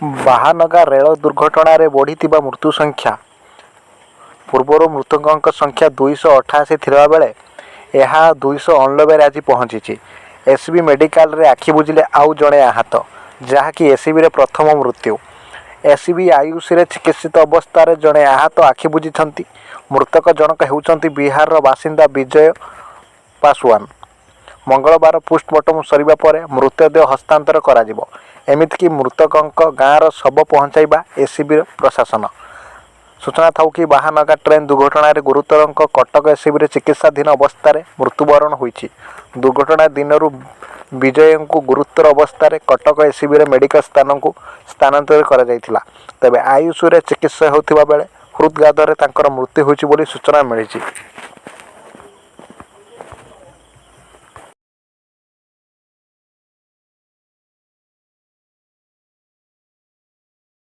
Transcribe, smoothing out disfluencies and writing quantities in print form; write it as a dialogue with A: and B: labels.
A: ବାହାନଗା ରେଳ ଦୁର୍ଘଟଣାରେ ବଢ଼ିଥିବା ମୃତ୍ୟୁ ସଂଖ୍ୟା। ପୂର୍ବରୁ ମୃତକଙ୍କ ସଂଖ୍ୟା 288 ଥିବାବେଳେ ଏହା 289ରେ ଆଜି ପହଞ୍ଚିଛି। ଏସସିବି ମେଡିକାଲରେ ଆଖି ବୁଜିଲେ ଆଉ ଜଣେ ଆହତ। ଯାହାକି ଏସସିବିରେ ପ୍ରଥମ ମୃତ୍ୟୁ। ଏସସିବି ଆଇସିୟୁରେ ଚିକିତ୍ସିତ ଅବସ୍ଥାରେ ଜଣେ ଆହତ ଆଖି ବୁଜିଛନ୍ତି। ମୃତକ ଜଣକ ହେଉଛନ୍ତି ବିହାରର ବାସିନ୍ଦା ବିଜୟ ପାଶୱାନ। ମଙ୍ଗଳବାର ପୋଷ୍ଟମର୍ଟମ ସରିବା ପରେ ମୃତଦେହ ହସ୍ତାନ୍ତର କରାଯିବ। ଏମିତିକି ମୃତକଙ୍କ ଗାଁରେ ଶବ ପହଞ୍ଚାଇବ ଏସସିବି ପ୍ରଶାସନ। ସୂଚନା ଥାଉକି, ବାହାନଗା ଟ୍ରେନ୍ ଦୁର୍ଘଟଣାରେ ଗୁରୁତରଙ୍କ କଟକ ଏସସିବିରେ ଚିକିତ୍ସାଧୀନ ଅବସ୍ଥାରେ ମୃତ୍ୟୁବରଣ ହୋଇଛି। ଦୁର୍ଘଟଣା ଦିନରୁ ବିଜୟଙ୍କୁ ଗୁରୁତର ଅବସ୍ଥାରେ କଟକ ଏସସିବି ମେଡିକାଲ ସ୍ଥାନକୁ ସ୍ଥାନାନ୍ତର କରାଯାଇଥିଲା। ତେବେ ଆଇସିୟୁରେ ଚିକିତ୍ସା ହେଉଥିବା ବେଳେ ହୃଦଘାତରେ ତାଙ୍କର ମୃତ୍ୟୁ ହୋଇଛି ବୋଲି ସୂଚନା ମିଳିଛି।